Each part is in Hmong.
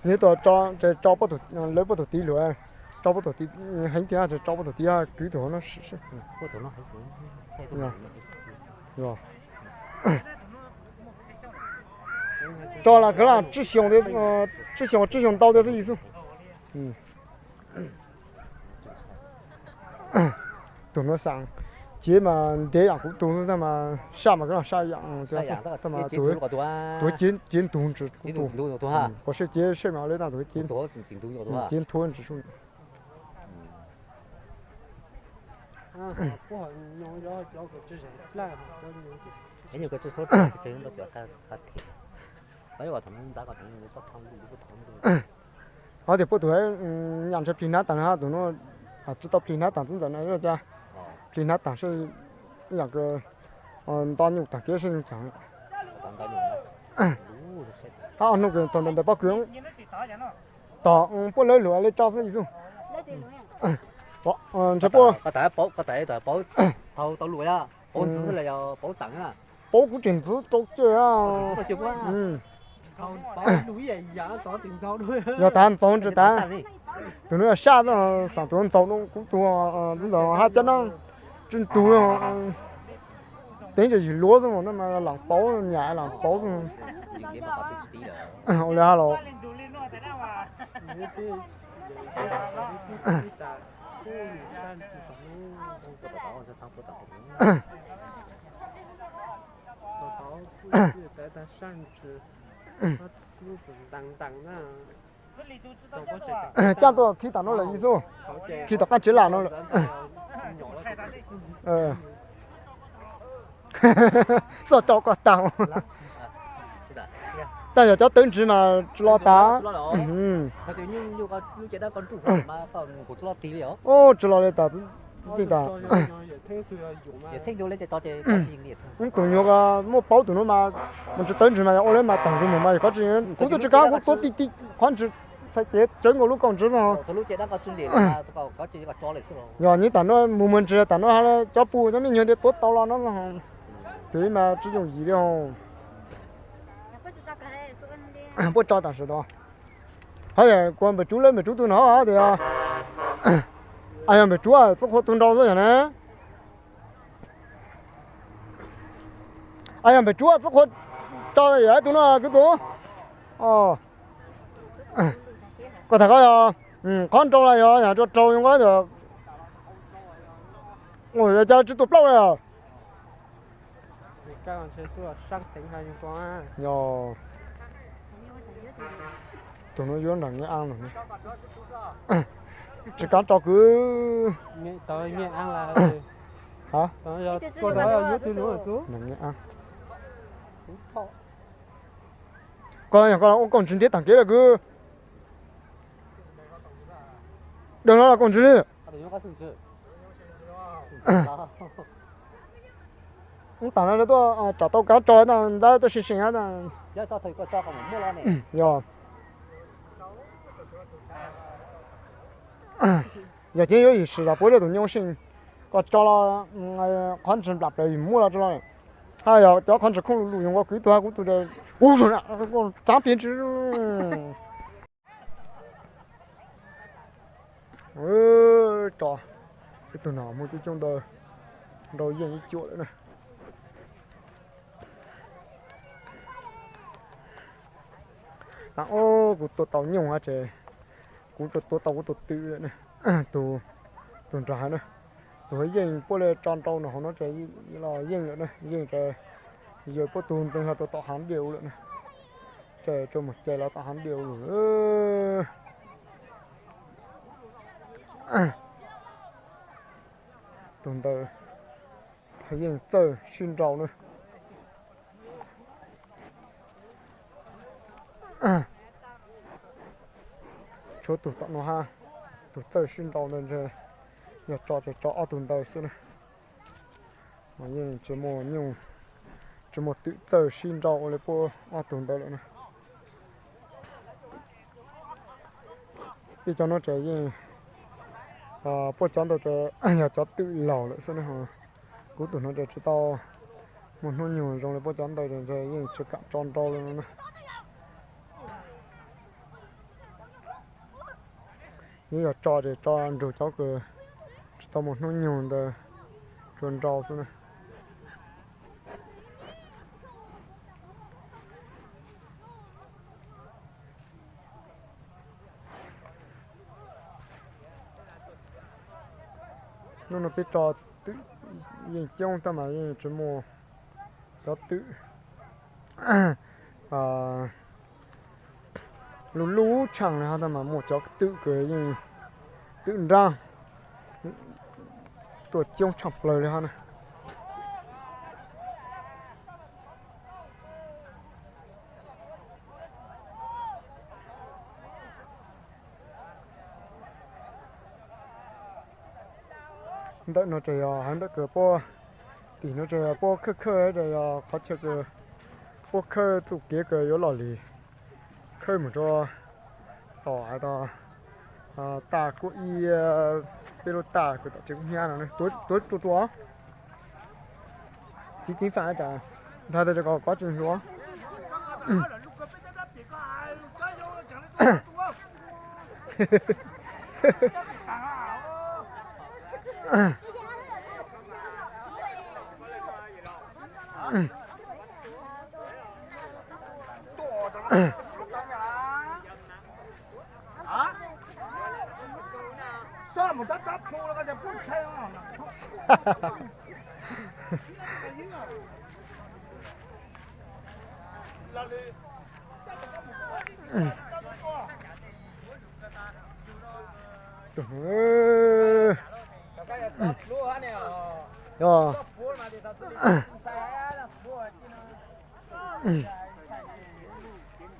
Nws tuaj tso, tso pab tus, lawv pab tus tid luag, tso pab tus tid heev tiag, tso pab tus tid kwv tus no. Tso las kawg las tsib xyoos, tsib xyoos, tsib xyoos ntau tiag xwb Yexus. Tus no xav cev mas ntev yam kuv tus xwb, tab mas saj mas koj saj yam, tab mas tus cev ntug ntsis kuv tus, kuv saj cev saj mas le tag tus cev, cev nthuav ntsis sub. Ho tias pab tus nyam ntshe plig hnab tag na, tus no tsis tau plig hnab tag xwb ntawm no cas, plig hnab tag seb ib yam nto nyuj tag kev seb nyuj cas. Hab hnub thaum ntawd ntawm pob kws tog puab lawv luam le tso xwb Yexus. Ntshe puab, paub kuv tseem ntxwv rau ceg, yog tas ntxaus ntsis tas, tus no yog saj xav tus ntxaus kuv tus ntawd hab cov no tsis ntug, teev ntsis yws luav xwb mas lam pauv nyam lam pauv xwb. Ua li hab los caj tuaj khi tam no lawm Yexus, khi tom qab tsev lam no lawm. Xoj tso koj tag. Tab yog cov tawv ntsis mas tsis los tas. Ub, tsis los li tas. Ub, tus nyuag muaj paub tus no mas mus tsis tawv ntsis mas yog ua li mas tag zus mus mas yog qhov tsis, kuv twb tsis kav kuv tuav ti ti qhov ntsis txhais tes tsawv nkaus lub kauj ntsis no. Yog nyob tam no mus mus ntsis tam no cov pug cov me nyuag tias tuav tau los no, tus mas tsis yooj yim li. Puab tso tam sim tod. Hab yog kuv npawg Tsub lawv npawg Tsub tus no tias, yog npawg Tsub txub qhua tus nrau xwb yog na. Yog npawg Tsub txub qhua tso yog ib tug no kwv tus. Koj tham koj yog qhov nrau los yog yam rau rau zoo nkaus tias, cas tsis tuaj plaub li os. Tus no yuav nram nyiaj ab no. Tsis kav tso kwv. Nram nyiaj ab. Koj yog koj ua kauj ntsis ntiav tag kev lawm kwv. Dawm no los kauj ntsis li. Ub, tam no tuaj tsam tau kav tso ntawd tuaj seev seev. Yog, yog ces yuav yim sim zam puab zaj tus nyoo seej, koj tso los qhov ntsis nplam plaws yim muaj los tso los. Hab yog cov qhov ntsis khooj lus lus yus nkaus kwv tug hab kuv tug tsav plig ntsis. Tso, ib tug no muaj coob coob ntawd, nrau yeej ib cuam lawm na. Kuv tua tau nyooj hab ces kuv tua tau kuv tus twm lawm na. Tus nrag hab na, tus yeej puab le tso nrau no hauv no ces los yeej lawm na, yeej ces yawg puab tug ntxeev hlo rau tom hav diaus lawm na. Ces tsuas mus ces los tom hav diaus lawm. Tus ntawd yeej txawj sib nrau na. Tshuav tus tom no hab, tus txawj sib nrau ntawd ntshe yog tso ces tso ob tug ntawd xwb na. Mas yeej tsis muaj nyuj, tsis muaj twm txawj sib nrau ua li puab ob tug ntawd lawm na. Ib cov no ces yeej, puab cov ntawd ces yog cov twm laus lawm xwb na. Kuv tus no ces tsis tau muaj hnub nyoog zoo li puab cov ntawd, yeej tsis kam tso nrau li no na. Yeej yog tso ces tso nrug cov kws tsis tau muaj hnub nyoog ntawd tso nrau xwb na. Hnub no peb tso twm yeej coob tab mas yeej tsis muaj cov twm lub lub tshaaj li hab, tab mas muaj cov twm kws yeej twm nraab tuaj coob tshaaj plawg li hab na. Ntawm no ces yog hais ntawm kws puab, tim no ces yog puab khawb khawb ces yog qhov chaw kws puab khawb txuj kev kws yuav loj lig khawb mus rua tom hais tau taj kuj ib peb lub taj kws tom tsev kub hnyiab no tuav tua tua. Tsis ceev faj tas, nrhab tas kom kov tsis hluav.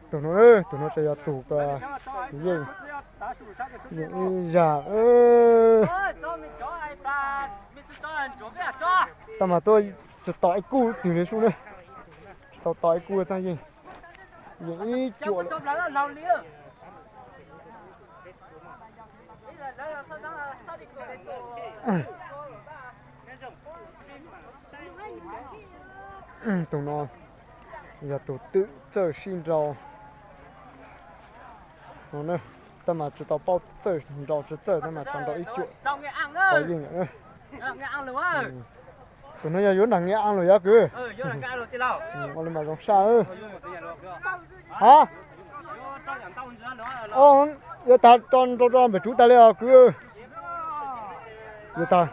Tus no, tus no ces yog tus yeej, yeej ib zag. Tab mas tuaj tsis tom ib kub twg li sub ne, tsis tau tom ib kub tag yeej, yeej ib cuam lawm. Tus no yog tus twm txawj sib nrau no, tab mas tsis tau paub txawj nrau tsis txawj tab mas tau nrau ib cuam tau yeej lawm. Tus no yog yuav nrag nqe a los yog kwv? Ua li mas zoo saj. Ha, yuav tag tso nrau rau npem tsuv tag li os kwv. Yuav tag,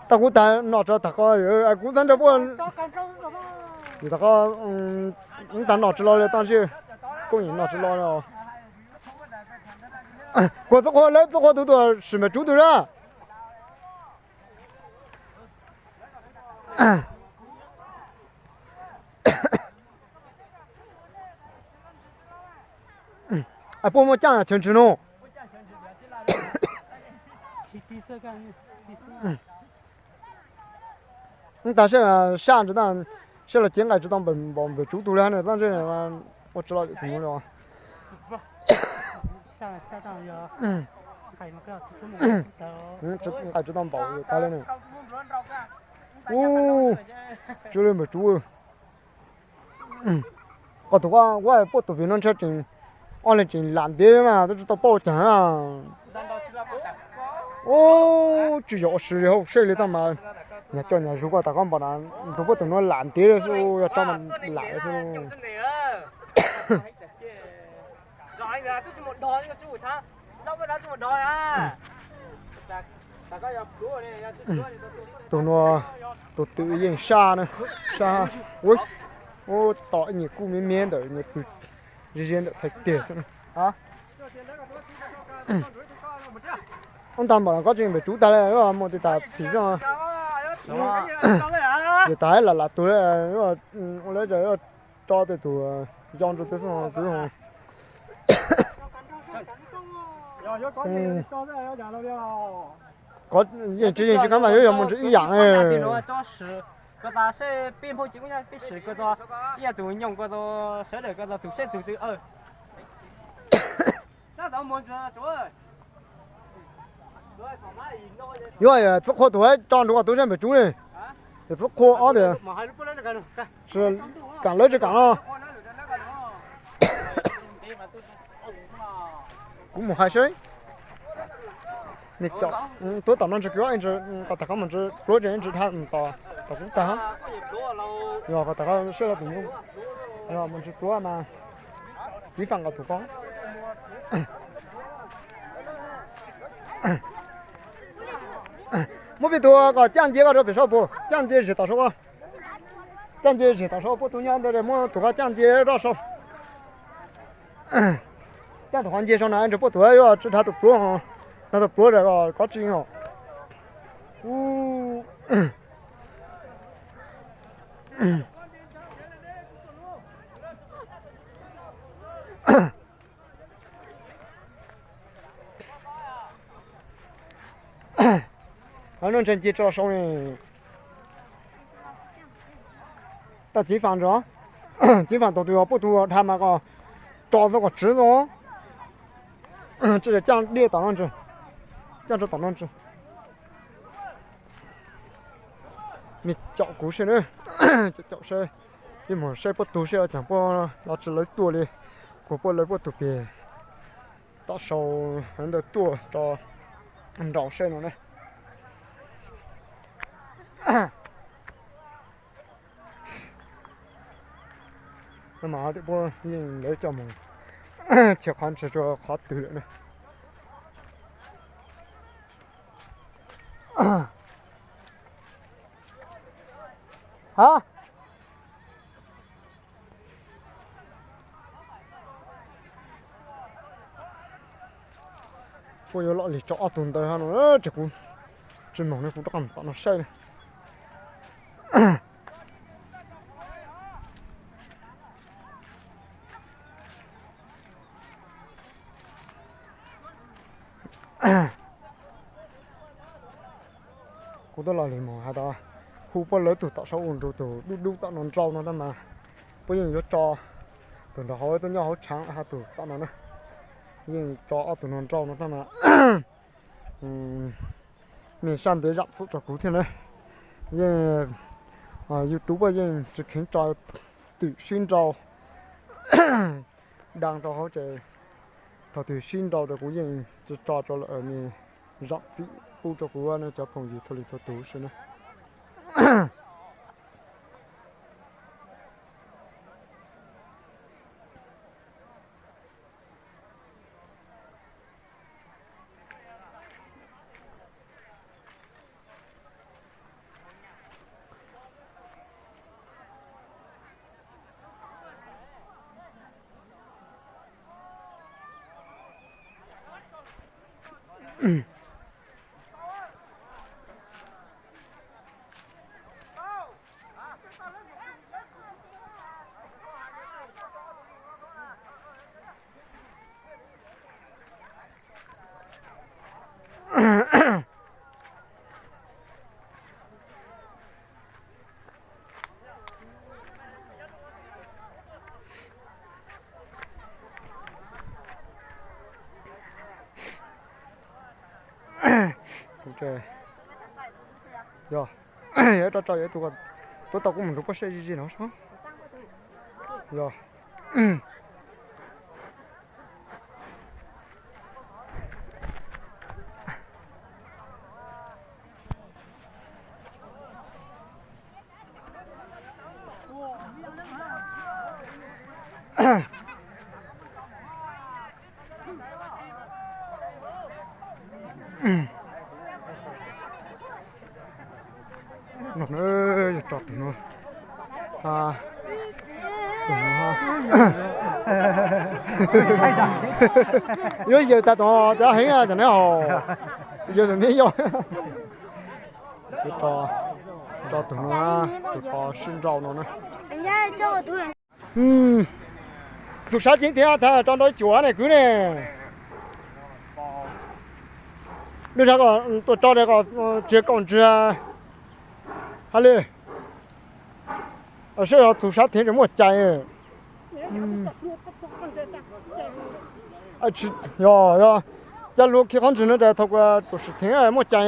tau kuv tag nom tso tag ko, kuv txhab nrau puab. Yus tag ko, tag nom tsis los li toj ntseg, koob yeem nom tsis los li. Kuv txhub qhua lawv txhub qhua tus tuam sim npem tsuv tug na. Puab muaj caaj chaw ntswg no. Tag sab, sab ntsis tag, sab los cev nqaij tsis tau npaum npem tsuv tug li hab ne, toj ntseg ua tsis los tus no li os. Nqaij tsis tau npaum tag li ne. Ub, tsis li npem tsuv. Qhov tug, puab tus pem no ntshai tseem, ob leeg tseem lam ntev mas twb tsis tau paub caag. Ub, tsis yog ua si li hauv seb li toj mas, nyag coj nyag zug koj tas koj npaum na, nrug puab tus nuav lam ntev li xwb, yog tso mas lam xwb. Tus nuav, tus twm yeej sab na, sab, ub, tom ib nyuag kub miv miv ntawm nyuag pwg ze ze ntawm txhais tes xwb. Ub, ntag npaum no koj tseem npem tsuv tag li, muaj tes tas phim xwb. Yog tas lam lam tug li, ua lawv tso tej tug yau nrug teb xwb kwv. Yeej tsis yeej tsis kav mas yuav yog mus ntsib ib yam. Koj tas seb peb npauj ci peb sim koj tas ib yam tus nyoog koj tas sawv daws koj tas tus seb tus twg. Sab tod mus ntsis tsuav. Yuav txwb qhua tus tso nrug tub sab npawg Tsub ne. Yog txwb qhua ob tias, kam lawv tsis kam no. Kuv mus hais seb. Tuav tom no ntsis, kom tas koj mus ntsis pluav ntsis dhau tom kub tag. Yog kom tas koj seb los tus mus ntsis pluav mas. Txiv Fam nkaus tus ko. Muab peb tug ko caij ncia ko rau pem saum puag, caij ncia zim tom saum ko. Caij ncia zim tom saum puag, tus nyob ntawd muab tus ko caij ncia rau saum. Caij tus qhov ncia saum na, ntsis puag tus yuav tsis dhau tus pluav, dhau tus pluav ko tsis os. Nuj ntses cia tso saum ne. Tau Txiv Fam ntsis, Txiv Fam tau tus puag tus dhau mas kom tso tau kom tswv tau. Tsis yog caij diaj tom no ntsis, caij rau tom no ntsis. Me caum kuv seb na, caum seb, ib mus seb puab tug seb ua caag puab los tsis lawv tuaj li, kuv puab lawv puab tug pem tom sau ntawd tuaj tso nraud seb no na. Mas puab yeej lawv coj mus txhia qhov ntshe rua qhov twg lawm na. Ha, puab yuav lom li tso ob tug ntawd no, ces kuv tsis moog ne, kuv rov qab tom no saib na. Kuv tuaj los li mus has tas hu puab lawv tug tom sau ua nrug tug dub dub tom no nrau no tab mas puab yeej yuav tso tug nrog hauv tuaj nyob hauv tshaav has tug tom no na. Yeej tso ob tug no nrau no tab mas mej sab ntev zaam txim rua kuv thiab na. Yeej YouTube yeej tsis kheev tso twm sib nrau daj rau hauv ces thaum twg sib nrau rau kuv yeej tsis tso rau lawm, mej zaam txim pub rua kuv cov phooj ywg txhua leej txhua tug seb na. Yog, yog tso tso yog ib tug tuav tau kuv mus nrug puab saib zij zij no seb. Yog. No, yog tso tus no, tus no yuav yawg tas tus cov heev cov neb haus, yawg tus neb yog. Tso tus no, tus tso sib nrau no na. Tus sav ceev tiag tas tso nrau cuam ne kwv ne. Lub sab kom tuaj tso kom tsis kaum ntsiag. Hab li. Seb tus sav theev tseem muaj cai. Yog, yog. Cov luag khi qhov ntswg no tas thaum kuv tus sim theev muaj cai.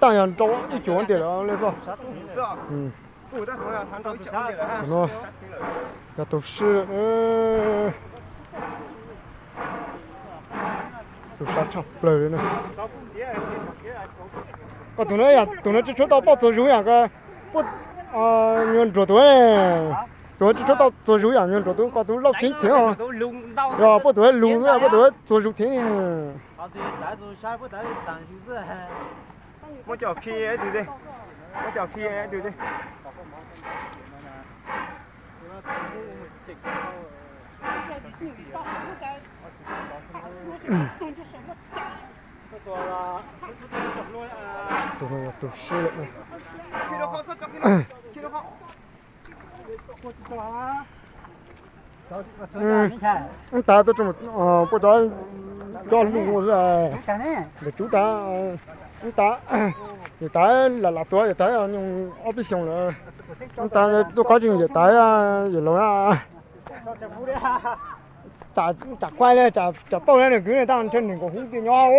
Taaj yog nrau ib cuam tiag lawm li xwb. Yog tus sib, tus sab tshaj plaws li na. Koj tus no, tus no tsis tshua tau pauj txuag zus yam, nyuag nruam tus, tus no tsis tshua tau txuag zus yam nyuag nruam tus, koj tus lauj ceev theev os. Yog pauj tus lus, pauj tus txuag zus theev. Muab coj khi, muab coj khi. Tus no yog tus sib lawm. Ib tav tuaj tso, puab cov coj lug xwb. Npawg Tsub tas, ib tav, yawm tav lam lam tuav, yawm tav nyuj ob peb xyoos lawm. Ib tav tuaj qab tseeg yawm tav, yawm laus na. Tsam kuaj li, tsam pauj li nws kwv tab ntshe nws nkaus hub tias nyob.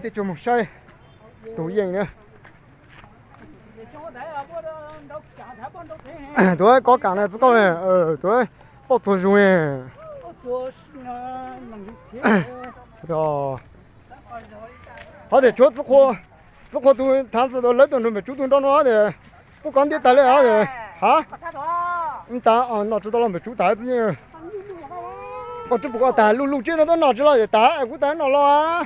Peb tsuas mus saib tus yeej na. Tuav kob kam na txiv kauj na, tuav pauj txuag zus. Qhov tias tshuav txiv qhua, txiv qhua tus thav ntxwv lawv tuaj nrog Npawg Tsub tus nrau no tias, puab kov ntiab tag li tias, ha, ib tav noj tsis tau los Npawg Tsub tas txiv yeej. Koj tsis pum koj tas lug lug tseb no tuaj noj tsis los yawm tav, kuv tas noj los.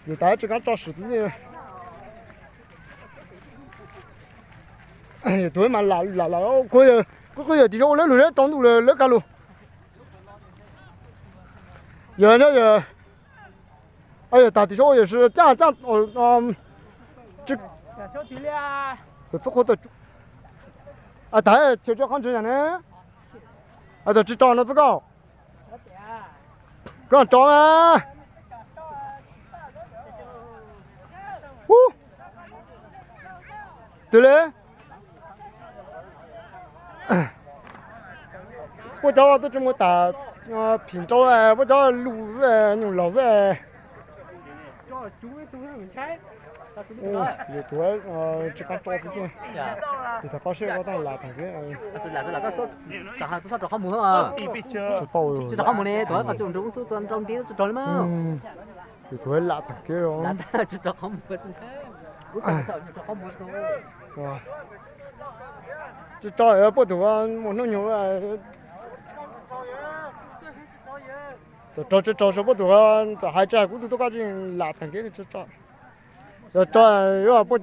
Yawm tav tsis kav tso sim txiv yeej. Yawm tus mas lam lam lam, kuv yawm tim saum ua lawv lug rau ntuj lawv kav lug. Yawm, yawm tas tim saum ua yawm sis caaj caaj, txiv qhua, tas chaw tso qhov ntswg yam ne, tas tsis tso no txiv kauj. Koj tso mas. Ub, twg li? Puab cov twb tsis muaj tas phim nrau, puab cov lug xwb, nyuj laus xwb. Yawm tus tsis kav tso txiv yeej. Tus tham pab seb koj tau lam tag kev. Tsis tau, tsis rov qab mus ne, tus koj tsis nrau ntiab tsis rau li mas. Yawm tus lam tag kev. Tsis tso, puab tus mus hnub nyoog. Tsis tso, tsis tso, puab tus hais tsis hais kuv tus tuaj koj tseem lam tag kev tsis tso. Tsis tso, puab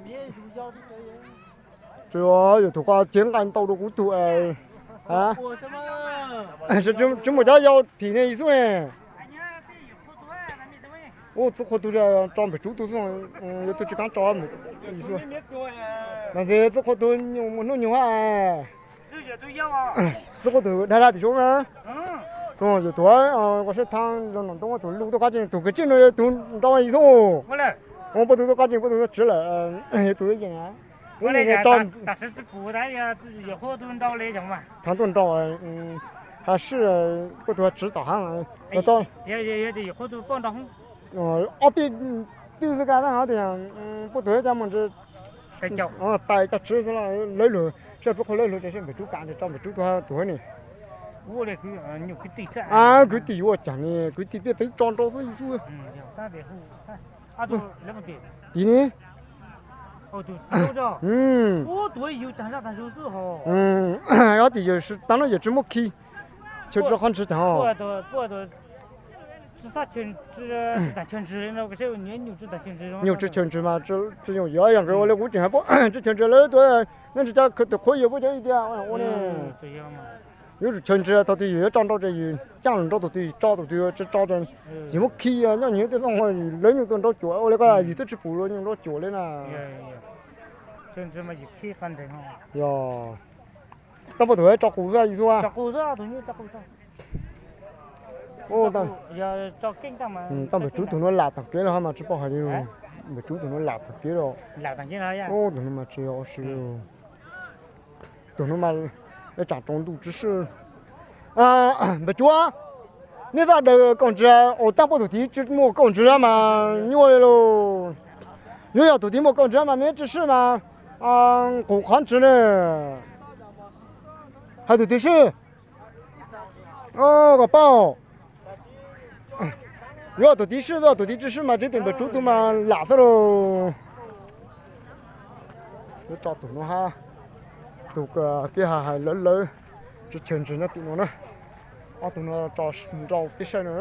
tsuas yawm tus koj cev nqaij ntau rau kuv tus, tsis muaj cov yau phim ne xwb. Ub, txiv qhua tus tso Npawg Tsub tus xwb, yawm tus tsis kav tso xwb. Mas ntxim txiv qhua tus nyuj mus hnub nyoog. Txiv qhua tus dag dag tim saum na. Yawm tus koj saib thaab zoo nom ntoo tus lug tuaj koj tseem tus kwv tij no yawm tus nrau xwb. Puab tus tuaj koj tseem puab tus tuaj tsiv lawm, yawm tus yeej. Thaab tuaj nrau, hais sib puab tus tsiv tom hav. Ob peb twb xwb koj tau tias puab tus coj mus ntsis tais coj tsiv xwb los lawv lug, seb txiv qhua lawv lug ces seb Npawg Tsub kam ces tso Npawg Tsub tus tus ne. Kwv tij yuav ua caag ne, kwv tij peb teev tso nrau xwb xwb. Tim ne, ob tim yawm sis taag no yawm tsis muab khi, chaw tsi qhov ntswg taag. Nyuj tsi chaw ntswg mas tsi yooj yim, yog nqe ua le kuv tseem hais puab tsi chaw ntswg lawv tuaj, neb tsi ca tus qhuav yawg puab cov ib tiag ua ne. Yuav tsum chaw ntswg thaum twg yawg yuav tso nrau ces yawg caaj lug nrau, tus twg tso, tus twg tsi tso ces yawg muab khi nyob nyias tej xob, lawv nyuj tuaj nrau cuam ua le koj yawg twb tsi pum luag nyuj nrau cuam li na. Yog, tau puab tus tso qus xwb xwb. Tau Npawg Tsub tus nuav lam taag kev lawm hab mas tsi paub hais li lug. Npawg Tsub tus no lam tag kiag los. Tus no mas tsis yog ua si li. Tus no mas ib tsam tsaus ntuj tsis sib. Npawg Tsub, nej zaj daws kaum ntsis, ua tag poj tus tid tsis muaj kaum ntsis mas nyuaj li lauj. Yuav yog tus tid muaj kaum ntsis mas neb tsis sib mas nqus qhov ntsis ne. Hais tus tid sib. Koj paub, yuav tus tid sib, tus tid tsis sib mas tseeb tias Npawg Tsub tus mas lam xwb lauj. Yuav tso tus no hab, tus kwj ha hais lawv lawv tsis chaws ntsis nyob tim no na. Ob tug no tso nrau peb saib no.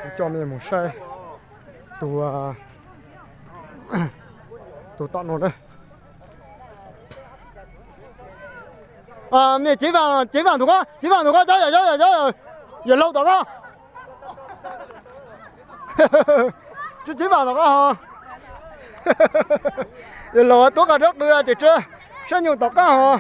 Kuv coj mej mus saib tus, tus tom no na. Mej ceev vam, ceev vam tus ko, ceev vam tus ko, cov yawm, cov yawm, cov yawm laug tom ko. Tsis ceev vam tom ko ho. Yawm laug tuav qos rab qws tseem tsa saib nyuj tom qab ho.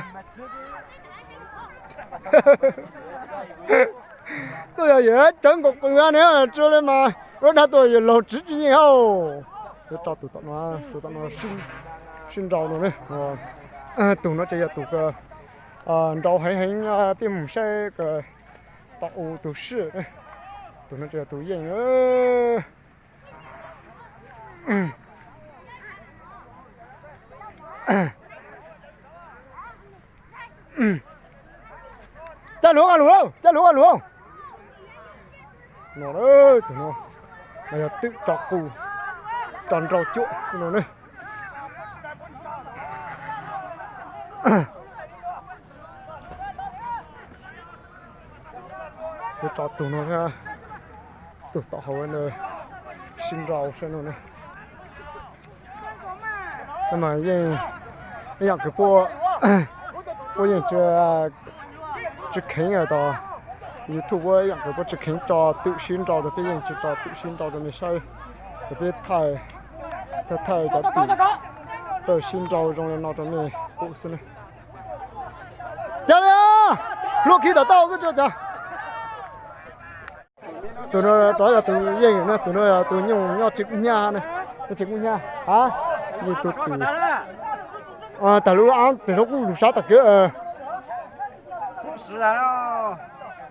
Tuaj yog yawm tsawv nkaus qws ne, tsa li mas lub dag tuaj yawm laug tsis tsis yeej hauj. Yuav tso tus tom no, tus tom no sib nraus no ne. Tus no ces yog tus nraus heev heev, peb mus saib kom tau tus sib. Tus no ces yog tus yeej. Caj lug koj lug, caj lug koj lug. No, tus no mas yog twm tso qus, tso nrau cuam no ne. Kuv tso tus no, tus tom hauv ntawd sib nraus saib no ne. Mas yeej, ib yam kws puab yeej tsis kheev tom YouTube, ib yam kws puab tsis kheev tso twm sib nraus rau peb, yeej tsis tso twm sib nraus rau mej saib, rau peb thaij, thaij cov twm txawj sib nraus zoo li no rau mej pum xwb ne. Ca li, luaj khi tom tau xwb tso cas. Tus no rov yog tus yeej na, tus no yog tus nyuj nyob tsev kub hnyiab ne, nyob tsev kub hnyiab a, yeej tus twm. Tag lub, tus zaub kuj lug sab tom kwv.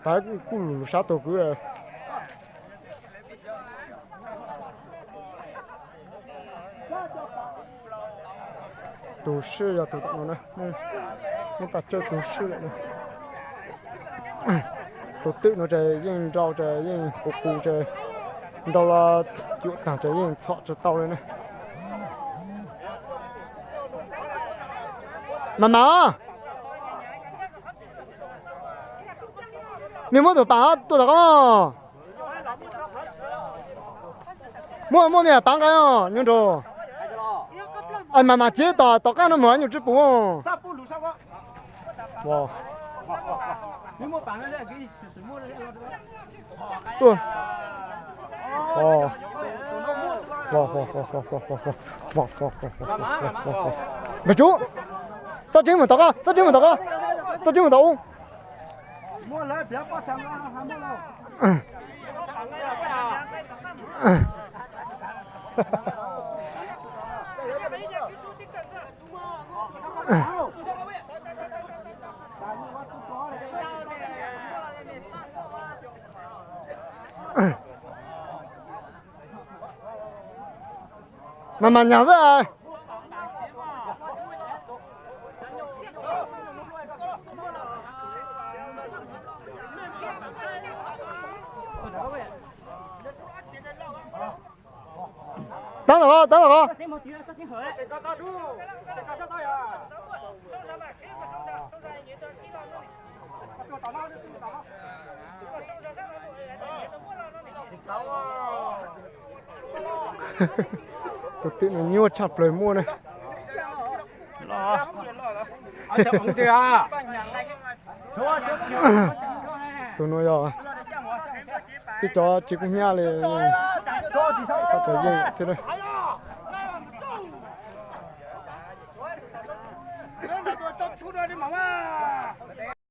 Tag kuj lug sab tom kwv. Tus sib yog tus tom no na, muab tas tsawj tus sib lawm na. Tus twm no ces yeej nrau ces yeej qus qus ces nrau los cuam tag ces yeej txhom tsis tau li na. Mas mas, mej muab tus pav tuaj tom qab. Muaj, muaj mej pav nqa nyuag nraug. Mas mas cev tom, tom qab no mus nyuag tsib pum. Npawg Tsub, txhob tseeb mus tom qab, txhob tseeb mus tom qab, txhob tseeb mus tom ub. Mas mas nyas xwb. Tab tom ko, tab tom ko. Tus twm no nyuaj tshaj plaws muaj ne. Tus no yog ib cov tsis kub hnyiab li, txhob tau yeej thiab. Li mas.